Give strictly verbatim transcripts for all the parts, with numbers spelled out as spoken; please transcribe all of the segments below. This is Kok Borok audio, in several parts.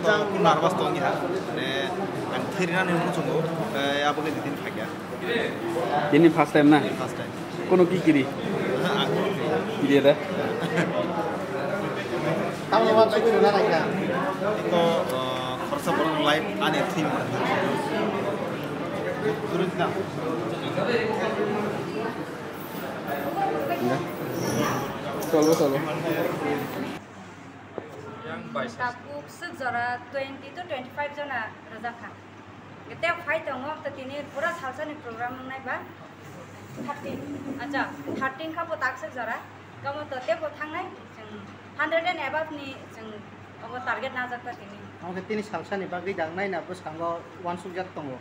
Ang nervous tongya, mane ang thwi rinani muchungo, eh, abo khe tini phaikha. Tini first time na? First time. Kono ki kiri? Aha, ang kono kiri. Kiri ada? Tamo wansugwi rwna naikha. Iko, eh, khoroksa borok life ani thwi. Chalo, chalo. Tabuk swk jora twenty to twenty five jona rwjak kha. Tei phai tongo, to tini pura salsani program wngnai ba thirteen. Acha, thirteen kha bo tak swk jora. Kamo to tei bo thangnai, chwng hundred and above ni chwng obo target najak ta tini. Omo khe tini salsani bagwi daknai na bwskango uansukjak tongo?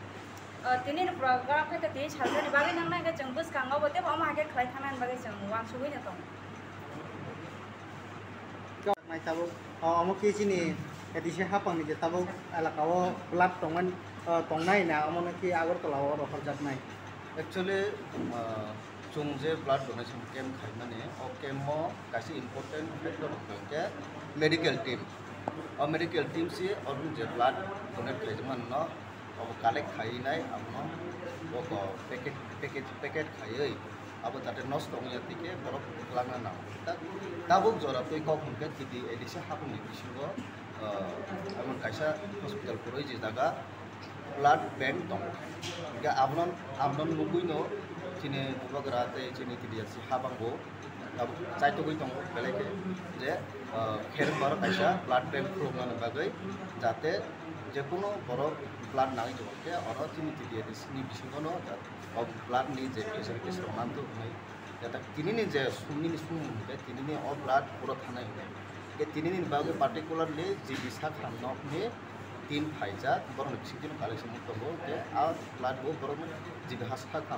O, tini ni program khe to tini salsani bagwi nangnai khe chwng bwskango bo tei bo omo hai khe khlai thangnani bagwi chwng uansugwi no tongo. Nai tabuk, o, omo khe chini A D C hapangni je tabuk elaka o blood tongmani, o, tongnai na omo no khe Agartala o rohorjaknai? Actually, o, chwng je blood donation camp khaimani, o camp o kaisa important factor wngkha khe medical team. O medical team si obo je blood donate khaijak mani no obo collect khaiwi nai, abono bo packet, packet, packet khaiwi abo jate nosto wngya twi khe borok kwlangna nango. Ta-, tabuk jora twi kok hwn khe tini A D C hapungni bisingo, ah, emon kaisa hospital kwrwi je jaga blood bank tongo. Hwnkhe abono, abono nugwino chini bubagra tei chini T D S C habango tabuk chaitugwi tongo belai khe je, ah, khereng borok kaisa blood bank khuluknani bagwi jate je kunu borok blood nangwi tongkhe oro chini T D S C ni bisingono o blood ni je facilities rok nangthu hwnwi, jata tinini je sumnini sumung hwnkhe tinini o blood puro thanai hwnwi. Hwnkhe tinini bagwi particularly G B sakha nokni team phaijak, borokni bisingtwi collection wng tongo, hwnkhe a blood bo borokno G B ha sakha,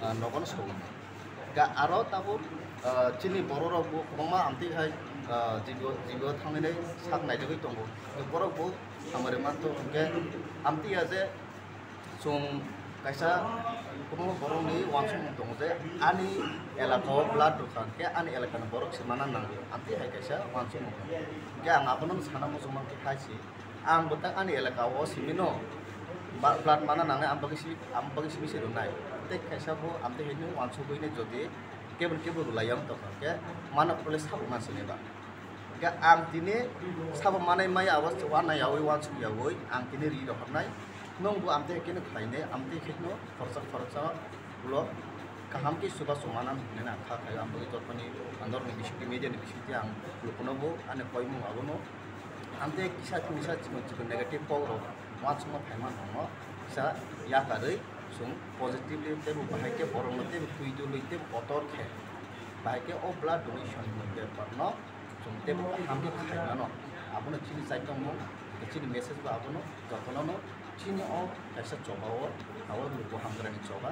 ah, nogono sogwi. Hwnkhe aro tabuk, ah, chini borok rok bo kwbangma amtwi hai, ah, G B o, G B o thangnai sak naijagwi tongo. Hwnkhe borok bo hamari manthogo, hwnkhe amtwi ya je, chwng kaisa kwbangma borokni uansukmung tongo je ani elaka o blood rwkha hwnkhe ani elakani borok se mana nango, amtwi hai kaisa uansukmung tongo. Hwnkhe ang abono sana muchung mankha hai se, ang bo tak ani elaka o simi no ba-, blood mana nangnai, ang bagwi si, ang bagwi simi se rwnai. Tei kaisa bo amtwi hai no uansugwi nai jodi kebo kebo rwlai ya wng tongkha hwnkhe mano phole sabo mansinai ba. Hwnkhe ang tini sabo manai maya abo uanayaui uansukyaui ang tini ri rohornai. Nwng bo amtwi khe no khlainai, amtwi khe no khoroksa khoroksa ulo kaham khe chubachu mana hinwi ang kha khaio. Ang bagwi jotono andorni bisingtwi media ni bisingtwi ang lukuno bo ani koimung abono amtwi kisa kisa chikon chikon negative kok rok uansukma phaima nangno kisa yakarwi chwng positively teibo bahai khe borokno teibo twi dului teibo kotor khe bahai khe o blood donation ni bepar no chwng teibo kaham khe khai mano. Abono chini chaitokmung, chini message bo abono jotono no chini o kaisa choba o, abo luku hamkrani choba,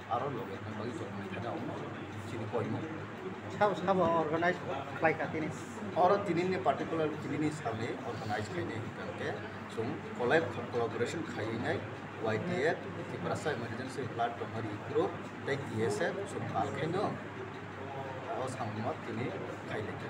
aro loge hwnwi bagwi jotono thani abono chini koimung. Sabo, sabo organize khlai kha tini? Oro tinini particular tinini salni organize khainai hwnkha khe chwng collab-, collaboration khaiwi nai Y T F, Tiprasa Emergency Blood Donor Group, tei T S F chwng pal khaino o samungno tini khailai kha.